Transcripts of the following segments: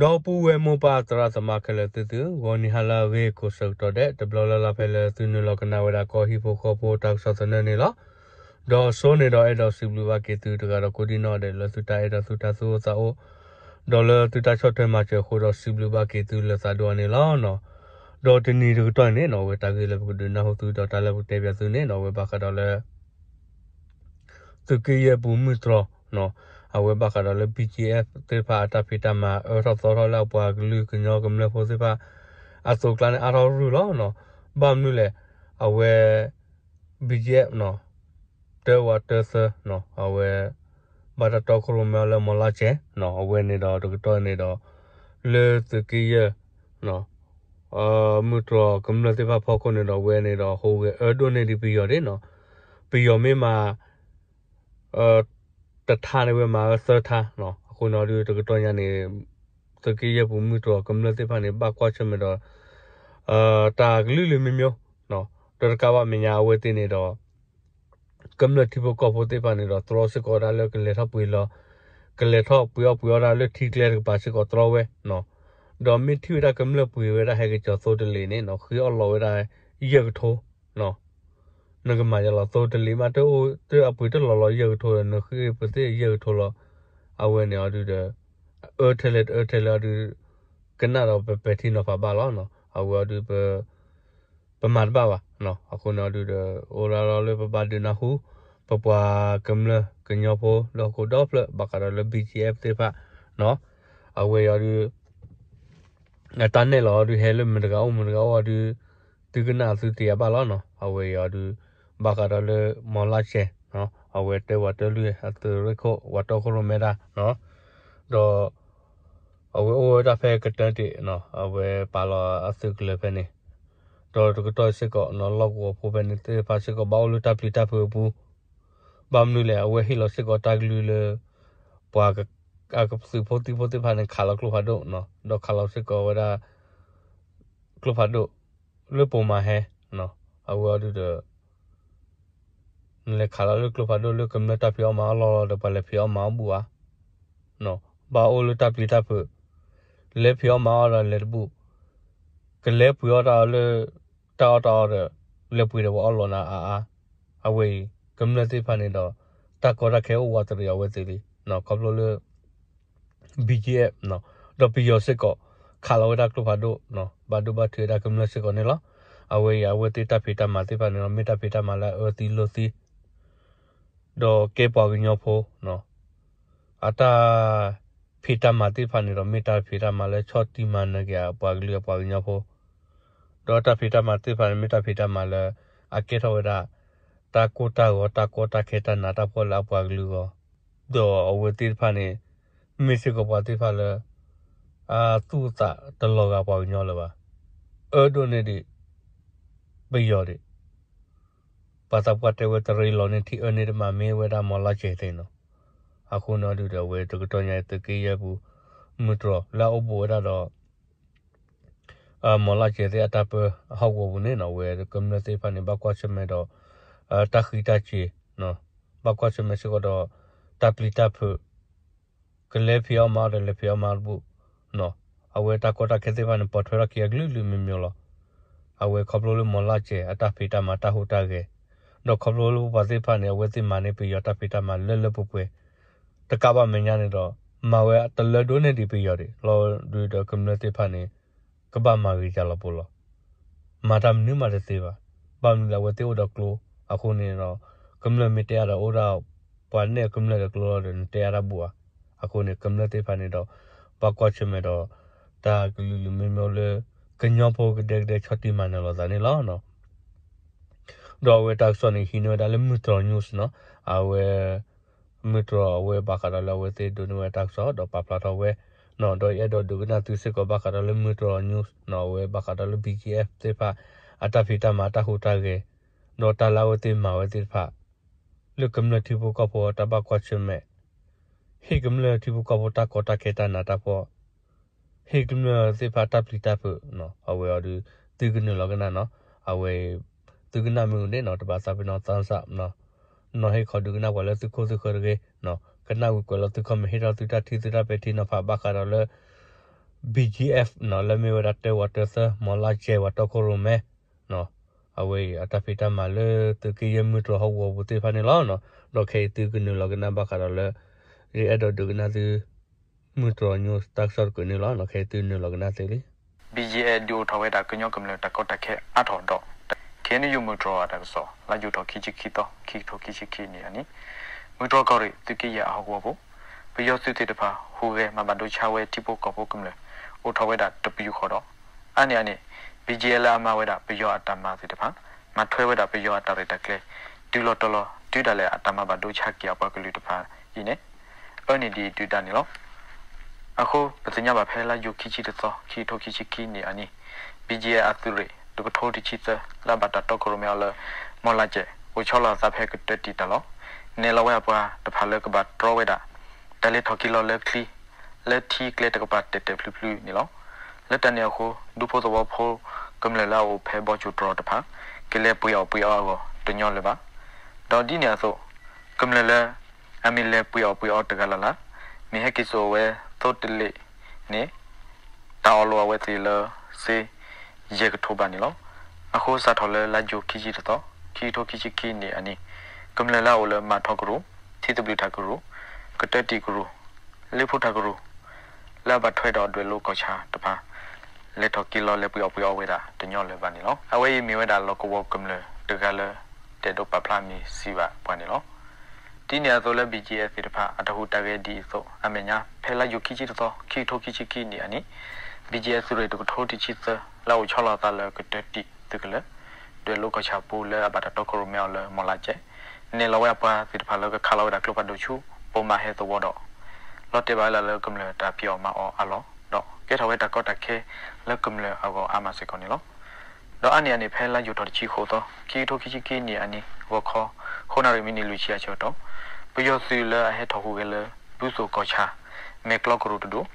ဒီပုၢ်ဝဲၢ်မိၢ်ပၢ်သရၣ်သမါခဲလၢာ်သုသု, ဂီၤနံၤဟါလၢအဂ့ၤကိးဆၢကတီၢ်ဒဲး တဘျီလၢ်လၢ်ဖဲလၢသုနုာ်လီၤကနၣ်ဝဲဒၣ်ကီၢ်ဟံၣ်ဖိဃီဖိတၢ်ကစီၣ်သနၢၣ်န့ၣ်လီၤ. ဒီးအစိန့ၣ်ဒီးအဲၣ်ဒိးစံးဘျုးဘၣ်က့ၤသုတဂၤဒီးကိးဒံနီၢ်ဒဲး လၢသုတၢ်အဲၣ်ဒီးသုတၢ်သူၣ်အိၣ်သးအိၣ် ဒီးလၢသုတၢ်ဆီၣ်ထွဲမၤစၢၤအဃိဒီးစံးဘျုးဘၣ်က့ၤသုလၢသးဒိၣ်အီၤန့ၣ်လီၤ. ဒီးတနံၤတကတီၢ်န့ၣ်နီၢ် အဝဲတၢ်ဂ့ၢ်လၢပကဒုးနၢ်ဟူသုဒီးတၢ်လၢပကတဲပၠးသုန့ၣ်နီၢ် အဝဲဘၣ်ဃးဒီးလၢ သုးက့ယဲၢ်ပူၤမုၢ်တြီၤ, အဝဲဘၣ်ဃးဒီးလၢ BGF သ့ၣ်တဖၣ်အတၢ်ဖံးတၢ်မၤ အၢထီၣ်သီထီၣ်လၢအပှၤကလုာ်ကညီကမျၢၢ်ဖိသ့ၣ်တဖၣ် အသိးကျါန့ၣ် အါထီၣ်ရုၢ်လီၤ. ဘၣ်မနုၤလဲၣ်, အဝဲ BGF နီၢ် တၢဝးတၢသၢ အဝဲ ဘၣ်တၢ်တီခိၣ်ရိၣ်မဲအီၤလၢမီၤလၢ်စဲး, အဝဲန့ၣ်ဒီးတကတီၢ်န့ၣ်ဒီး လၢသုးက့ယဲၢ် မုၢ်တြီၤကမျၢၢ်သ့ၣ်တဖၣ်ဖီခိၣ်န့ၣ်ဒီး အဝဲန့ၣ်ဒီးဟူးဂဲၤအၢဒိၣ်န့ၢ်ဒံးပယီၤဒၣ်နီၢ်, ပယီၤမ့ၢ်မၤ တထါန့ၣ်ဝဲမၤအၢသၢထါ, အဃိန့ၣ်အီၤဒုးတကတီၢ်ညါန့ၣ် သုးက့ယဲၢ်ပူၤမုၢ်တြီၤကမျၢၢ်သ့ၣ်တဖၣ်န့ၣ် ဘၣ်ကွၢ်ဆၢၣ်မဲာ်ဒီး တၢ်ကလုာ်လုာ်မံမံၤ, ဒီးတကးဘၣ်မဲာ်ညါအဝဲသ့ၣ်န့ၣ်ဒီး ကမျၢၢ်ထံဖိကီၢ်ဖိသ့ၣ်တဖၣ်န့ၣ်ဒီး တြီစ့ၢ်ကီးဝဲဒၣ်လၢကလဲၤထီၣ်ပှ့ၤလီၤ, ကလဲၤထီၣ်ပှ့ၤအီၣ်ပှ့ၤအီတၢ်လၢထံကျဲတကပၤစ့ၢ်ကီးတြီဝဲ, ဒီးမ့ၢ်ထံၣ်ဝဲဒၣ်ကမျၢၢ်ပှ့ၤဝဲဒၣ်ဟဲက့ၤကၠီၤသိတလ့ၢ်န့ၣ်နီၢ် ဃ့အီၣ်လီၤဝဲဒၣ်ယဲၢ်ကထိ နကမၤယလီၤသိတလ့ၢ်မး တအိၣ်တၢ်အပှ့ၤတလီၤလီၤယဲၢ်ကထိဒီး နဃ့ပသ့ၣ်ယဲၢ်ကထိလီၤ. အဝဲန့ၣ်အီၤဒုးဒီး အၢထဲလဲၣ်တအၢထဲလဲၣ်အီၤဒုး ကနၣ်ဒီးပပဲာ်ထံနီၤဖးဘၣ်လီၤ. အဝဲအီၤဒုး ပမၤတဘၣ်ဘၣ်. အဃိန့ၣ်အီၤဒုးဒီး အိၣ်ဒၣ်လီၤလၢပဘၣ်ဒုးနၢ်ဟူ ပပှၤကမျၢၢ်ကညီဖိလၢဟီၣ်ခိၣ်ဒီဖျၢၣ် ဘၣ်ဃးဒီးလၢ BGF သ့ၣ်တဖၣ် အဝဲအီၤဒုး အတၢ်နဲၣ်လီၤအီၤဒုး ဟဲလၢမတၤတဂၤအိၣ်မတၤတဂၤအိၣ်အီၤဒုး သုကနၣ်သုတယၤဘၣ်လီၤနီၤ. အဝဲအံၤအီၤဒုး ဘၣ်ဃးဒီးလၢမီၤလၢ်စဲး အဝဲတဲဝဲတၢ်လွံၢ်အသုးရ့ၣ်ခိၣ် ဝဲတီခိၣ်ရိၣ်မဲတၢ် ဒီး အဝဲအိၣ်ဝဲဒၣ်ဖဲကတၢၢ်တ့ၢ် အဝဲပာ်လီၤအသုးကလၢၤဖဲန့ၣ် ဒီးတကတီၢ်စ့ၢ်ကီး လီၢ်ကဝီၤဖိဖဲန့ၣ်သ့ၣ်တဖၣ်စ့ၢ်ကီး ဘၣ်အိၣ်လၢတၢ်ပျံၤတၢ်ဖုးအပူၤ ဘၣ်မနုၤလဲၣ် အဝဲဟ့ၣ်လီၤစ့ၢ်ကီးတၢ်ကလုၢ်လၢ ပှၤက အကသုးဖိသံဖိသ့ၣ်တဖၣ်န့ၣ် ခးလီၤကျိဖးဒိၣ် ဒီးခးလီၤစ့ၢ်ကီးဝဲဒၣ် ကျိဖးဒိၣ် လၢပိာ်မၤဟဲ အဝဲအီၤဒုးဒီး နလဲၤခးလီၤလၢကျိဖးဒိၣ်လၢကမျၢၢ်တၢ်ဖံးအီၣ်မၤအီၣ်လီၢ်လီၤဒီး ပှၤလဲၤဖံးအီၣ်မၤအီၣ်ဘူၣ်ဧါ ဘၣ်အိၣ်လၢတၢ်ပျံၤတၢ်ဖုး လဲၤဖံးအီၣ်မၤအီၣ်ဒီးလဲၤတဘူၣ် ကလဲၤပှ့ၤအီၣ်တၢ်အီၣ်လၢ တၢ်အီၣ်တၢ်အီဒီး လဲၤပှ့ၤဒီးပှၤအီၣ်လီၤနၤအါအါ အဝဲအံၤ ကမျၢၢ်သ့ၣ်တဖၣ်န့ၣ်ဒီး တၢ်ကီတၢ်ခဲအိၣ်ဝးတရံးအဝဲသ့ၣ်လံ ခီဖျိလၢ BGF ဒီးပယီၤစ့ၢ်ကီး ခးလီၤဝဲဒၣ်ကျိဖးဒိၣ် ဘၣ်ဒိဘၣ်ထံးဝဲဒၣ်ကမျၢၢ်စ့ၢ်ကီးန့ၣ်လီၤ. အဝဲအံၤ အဝဲသ့ၣ်တၢ်ဖံးတၢ်မၤသ့ၣ်တဖၣ်န့ၣ်ဒီး မ့ၢ်တၢ်ဖံးတၢ်မၤလၢအအၢသံလိာ်သံ ဒီးကဲပှၤကညီဖိ အတၢ်ဖံးတၢ်မၤသ့ၣ်တဖၣ်န့ၣ်ဒီး မ့ၢ်တၢ်ဖံးတၢ်မၤလၢဆီၣ်တံၢ်မၤနၢၤက့ၤအပှၤကလုာ်အပှၤကညီဖိ ဒီးတၢ်ဖံးတၢ်မၤသ့ၣ်တဖၣ်န့ၣ် မ့ၢ်တၢ်ဖံးတၢ်မၤလၢ အကဲထီၣ်ဝဲဒၣ် တၢ်ကိၢ်တၢ်ဂီၤတၢ်ကီတၢ်ခဲတၢ်နးတၢ်ဖှီၣ်လၢအပှၤကလုာ်အဂီၢ် ဒီးအဝဲသ့ၣ်တဖၣ်န့ၣ် မ့ၢ်စ့ၢ်ကီးပှၤသ့ၣ်တဖၣ်လၢ အသူၣ်အသးတလီၤဂာ်ပှၤကညီလၢၤဘၣ်. အၢဒိၣ်န့ၢ်ဒံး ပယီၤဒံး ပှၤသးပှၢ်တဲဝဲတရံးလီၤန့ၢ်ထံအၢန့ၢ်တမံၤမ့ၢ်ဝဲဒၣ်မီၤလၢ်စဲးသ့ၣ်နီၤ. အဃိန့ၣ်ဒုးဒီးအဝဲတကတီၢ်ညါအံၤ သုးက့ယဲၢ်ပူၤ မုၢ်တြီၤလၢအအိၣ်ဘူးဝဲဒၣ်ဒီး မီၤလၢ်စဲးသ့ၣ်အတၢ်ပၢဟီၣ်ကဝီၤပူၤန့ၣ်နီၤ အဝဲကမျၢၢ်သ့ၣ်တဖၣ်န့ၣ် ဘၣ်ကွၢ်ဆၢၣ်မဲာ်ဒီး တၢ်ဃံးတၢ်စ့ၤ ဘၣ်ကွၢ်ဆၢၣ်မဲာ်စ့ၢ်ကီးဒီး တၢ်ပျံၤတၢ်ဖုး ကလဲၤဖံးအီၣ်မၤအီၣ်ဒီးလဲၤဖံးအီၣ်မၤအီၣ်တဘူၣ် အဝဲတၢ်ကီတၢ်ခဲသ့ၣ်တဖၣ်န့ၣ် ပိာ်ထွဲထီၣ်က့ၤအကလုာ်ကလုာ်မံၤမံၤလီၤ. အဝဲခီဖျိလၢမီၤလၢ်စဲးအတၢ်ဖံးတၢ်မၤတၢ်ဟူးတၢ်ဂဲၤ ဒီးခီဖျိလၢပပှၤသ့ၣ်တဖၣ်န့ၣ် အဝဲသ့ၣ်မၤန့ၢ်ပယီၤတၢ်ဖံးတၢ်မၤလၢလၢပှဲၤပှဲၤ တကးဘၣ်မဲာ်ညါန့ၣ်ဒီး မၤဝဲတလၢဒိၣ်န့ၢ်ဒံးပယီၤဒံး လီၤဒုးဒီးကမျၢၢ်သ့ၣ်တဖၣ်န့ၣ် ကဘၣ်မၤဂ့ၤကလီၤပူၤလီၤ. မၤတၢ်မနုၤမးတသ့ဘၣ်. ဘၣ်မနုၤလဲၣ် အဝဲသ့ၣ်အိၣ်ဒီးကျိ အဃိန့ၣ်ဒီး ကမျၢၢ်မ့ၢ်တဲအါဒီးအိၣ်ဒၣ် ပှၤနဲၣ်ကမျၢၢ်ဒီးကျိလီၤဒီး နတဲအါတၢ်ဘူၣ်ဧါ. အဃိန့ၣ် ကမျၢၢ်သ့ၣ်တဖၣ်န့ၣ်ဒီး ဘၣ်ကွၢ်ဆၢၣ်မဲာ်ဒီး တၢ်ကလုာ်လုာ်မံၤမံၤလၢ ကညီဖိကဒဲကဒဲဆီၣ်တံၢ်မၤနၢၤလိာ်သးန့ၣ်လီၤ. ဒီးအဝဲတၢ်ကစီၣ်န့ၣ် ဟံးန့ၢ်ဝဲဒၣ်လၢမုၢ်တြီၤ news နီၤ, အဝဲ မုၢ်တြီၤအဝဲဘၣ်ဃးဒီးလၢအဝဲသ့ၣ်ဒိးန့ၢ်ဝဲတၢ်ကစီၣ် ဒီးပာ်ဖျါထီၣ်ဝဲ, ဒီးယအဲၣ်ဒိးဒုးကနၣ်သုစ့ၢ်ကီးဘၣ်ဃးဒီးလၢမုၢ်တြီၤ news နီၤ, အဝဲဘၣ်ဃးဒီးလၢ BGF သ့ၣ်တဖၣ် အတၢ်ဖံးတၢ်မၤတၢ်ဟူးတၢ်ဂဲၤ, ဒီးတၢ်လၢအဝဲသ့ၣ်မၤဝဲသ့ၣ်တဖၣ် လၢကမျၢၢ်ထံဖိကီၢ်ဖိအတၢ်ဘၣ်ကွၢ်ဆၢၣ်မဲာ် ဟ့ၣ်ကမျၢၢ်ထံဖိကီၢ်ဖိတၢ်ကီတၢ်ခဲတၢ်နးတၢ်ဖှီၣ်, ဟ့ၣ်ကမျၢၢ်သ့ၣ်တဖၣ်တၢ်ပျံၤတၢ်ဖုး, အဝဲအီၤဒုး သုကနုာ်လီၤကနၣ်နီၤ, အဝဲ သုကနၣ်မ့ၢ်အိၣ်န့ၣ်နီၤ တဘၣ်သးပ့ၤနီၣ် thumbs up နီၤ, နီၤဟ့ၣ်ခီဒုးကနၣ်ပှၤလၢသုခိၣ်သုဃၢၤတဂ့ၤ, ကနၣ်ဝံၤကွဲးလီၤသု comment ဟ့ၣ်ထီၣ်သုတၢ်ထံၣ်သုတၢ်ပဲာ်ထံနီၤဖးဘၣ်ဃးဒီးလၢ BGF နီၤ လၢမ့ၢ်ဝဲဒၣ်တၢဝးတၢသၢ မီၤလၢ်ကဲးဝးတီခိၣ်ရိၣ်မဲ အဝဲအံၤအတၢ်ဖံးတၢ်မၤလၢသုးက့ယဲၢ်မုၢ်တြီၤဟီၣ်ကဝီၤပူၤသ့ၣ်တဖၣ်န့ၣ်လီၤ. ဒီးခဲအံၤသုကနုာ်လီၤကနၣ်ဘၣ်ဃးဒီးလၢ ယအဲၣ်ဒိးဒုးကနၣ်သု မုၢ်တြီၤညိတၢ်ကစီၣ်တကုာ်န့ၣ်လီၤ. ခဲအံၤသုနုာ်လီၤကနၣ်သ့လံ. BGF ဒုးအိၣ်ထီၣ်ဝဲဒၣ်ကညီကမျၢၢ်တၢ်ကီတၢ်ခဲအါထီၣ်ဒီး KNU မုၢ်တြီၤအတၢ်ကစီၣ် လါယူၤထီၣ်ခံဆံခံသီ ခံကထိခံဆံခံနံၣ်အနံၤ မုၢ်တြီၤကီၢ်ရ့ၣ် သုးက့ယဲၢ်အဟီၣ်ကဝီၤပူၤ ပယီၤသုးသ့ၣ်တဖၣ် ဟူးဂဲၤမၤဘၣ်ဒိဆါဝဲထံဖိကီၢ်ဖိကမျၢၢ် အိၣ်ထီၣ်ဝဲဒၣ်တပယူာ်ဃီဒီး အါန့ၢ်အန့ၣ် BGF လၢအမၤဝဲဒၣ်ပယီၤအတၢ်မၤသ့ၣ်တဖၣ် မၤထွဲဝဲဒၣ်ပယီၤအတၢ်ရဲၣ်တၢ်ကျဲၤ တုၤလီၤတီၤလီၤ တုၤဒၣ်လဲာ်အတၢ်မၤဘၣ်ဒိဆါက့ၤအပှၤကလုာ်တဖၣ်အံၤန့ၣ် အၢန့ၢ်ဒံးဒုၣ်ဒါန့ၣ်လီၤ. အဃိ ပသ့ၣ်ညါဘၣ်ဖဲလါယူၤခံဆံတသီ ခံကထိခံဆံခံနံၣ်အနံၤ BGF အသုးရ့ၣ် တကထိတဆံသၢ လၢအဘၣ်တၢ်တီခိၣ်ရိၣ်မဲအီၤလၢ မီၤလၢ်ကဲး အိၣ်ဆီလီၤအသးဖဲကတၢၢ်တံာ်တၢ်လီၢ် နဲၣ်လီၤဝဲအပှၤတဖၣ်လၢကဘၣ်တြီဝဲဒၣ် တၢ်လဲၤထီၣ်က့ၤလီၤလၢချံ လၢထံကျဲတကပၤတဲာ်တဲာ်ဖျုးဖျုးန့ၣ်လီၤ. လၢတၢ်န့ၣ်အဃိ ဒူဖိသဝီဖိ ကမျၢၢ်လၢအအိၣ်ဖဲဘီကၠိတြီၤတဖၣ် ကလဲၤပှ့ၤအီၣ်ပှ့ၤအီအဂီၢ်တညီလၢၤဘၣ်. ဒီးဒ်န့ၣ်အသိး ကမျၢၢ်လၢ အမ့ၢ်လဲၤပှ့ၤအီၣ်ပှ့ၤအီတဂၤလၢ်လၢ် မ့ၢ်ဟဲက့ၤစိာ်အဝဲသိတလ့ၣ်န့ၣ် တၢ်အီၣ်လိာ်အဝဲသ့ၣ်လၢစ့ ယဲၢ်ကထိဘးန့ၣ်လီၤ. အဃိစးထီၣ်လၢလါယူၤခံဆံတသီ ခံကထိခံဆံခံနံၣ်အနံၤ ကမျၢၢ်လၢအအိၣ်လၢမၤထီၣ်ကရူၢ် ထံသဘျုးထးကရူၢ် ကတၢၢ်တံာ်ကရူၢ် လ့ဖိထးကရူၢ် လၢအဘၣ်ထွဲဒီးဒွဲၣ်လိၤကီၢ်ဆၣ်တဖၣ် လဲၤထီၣ်က့ၤလီၤလဲၤပှ့ၤအီၣ်ပှ့ၤအီဝဲဒၣ်တညီလၢၤဘၣ်န့ၣ်လီၤ. အဝဲအံၤမ့ၢ်ဝဲဒၣ်လီၢ်ကဝီၤကမျၢၢ်တဂၤလၢ တအဲၣ်ဒိးပာ်ဖျါမံၤစံးဘၣ်ပှၤန့ၣ်လီၤ. ဒ်န့ၣ်အသိးလၢ BGF သ့ၣ်တဖၣ် အတၢ်ဟူးတၢ်ဂဲၤဒ်အံၤအသိး အမဲာ်ညါ ဖဲလါယူၤခံဆံတသီ ခံကထိခံဆံခံနံၣ်အနံၤ BGF သုးရ့ၣ်တကထိတဆံသၢ လၢအအိၣ်ဆီလီၤအသးလၢကတၢၢ်တံာ်သုးကလၢၤ ဒွဲၣ်လိၤကီၢ်ဆၣ်ပူၤလၢအဘၣ်တၢ်တီခိၣ်ရိၣ်မဲအီၤလၢမီၤလၢ်ကဲး နဲၣ်လီၤဝဲအပှၤသ့ၣ်တဖၣ်လၢကခးလီၤဝဲဒၣ်ကျိဖးဒိၣ်ဆူ ပိာ်မၤဟဲသဝီဒီး လီၤတဲာ်ဘၣ်ဝဲဒၣ်လၢကမျၢၢ်တၢ်ဖံးအီၣ်မၤအီၣ်အလီၢ် ဒီးကဲထီၣ်ဝဲတၢ်ကီတၢ်ခဲလၢကမျၢၢ်အဂီၢ်အါမးစ့ၢ်ကီးန့ၣ်လီၤ. ဒီးအါန့ၢ်အန့ၣ် ဖဲလါယူၤထီၣ်တဆံဃိးသီ ခံကထိခံဆံခံနံၣ်အနံၤ ဂီၤခီ ဃုနၣ်ရံၣ်မံးနံးလွံၢ်ဆံအဆၢကတီၢ် ပယီၤသုးလၢအဟဲထီၣ်ဟူးဂဲၤလၢ ဒူသိၣ်ကီၢ်ဆၣ် မဲာ်ကျီကရူၢ်တဒူၣ်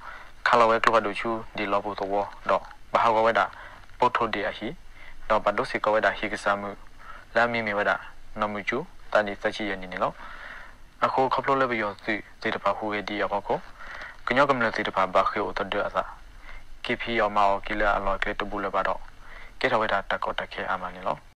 ခးလီၤဝဲကျိဖးဒိၣ်ဆူဒံၣ်လီၤပူၤသဝီ ဒီးဘၣ်ဟးဂီၤဝဲဒၣ် ပိထိၣ်ဒ့ၣ်အဟံၣ် ဒီးဘၣ်ဒိစ့ၢ်ကီးဝဲဒၣ်ဟံၣ်ကစၢ်မုၣ် လၢအမံၤမ့ၢ်ဝဲဒၣ် နီၢ်မုၢ်ကၠူ သးနံၣ်သၢဆံယဲၢ်နံၣ်န့ၣ်လီၤ. အဃိခီဖျိလၢပယီၤသုးသ့ၣ်တဖၣ်ဟူးဂဲၤဒ်အံၤအဖီခိၣ် ကညီကမျၢၢ်သ့ၣ်တဖၣ်ဘၣ်ဃ့ၢ်အိၣ်သဒၢအသး က့ၤဖံးအီၣ်မၤအီၣ်က့ၤလၢအလီၢ်အကျဲတဘူးလၢၤဘၣ်ဒီး ကဲထီၣ်ဝဲဒၣ်တၢ်ကီတၢ်ခဲအါမးန့ၣ်လီၤ.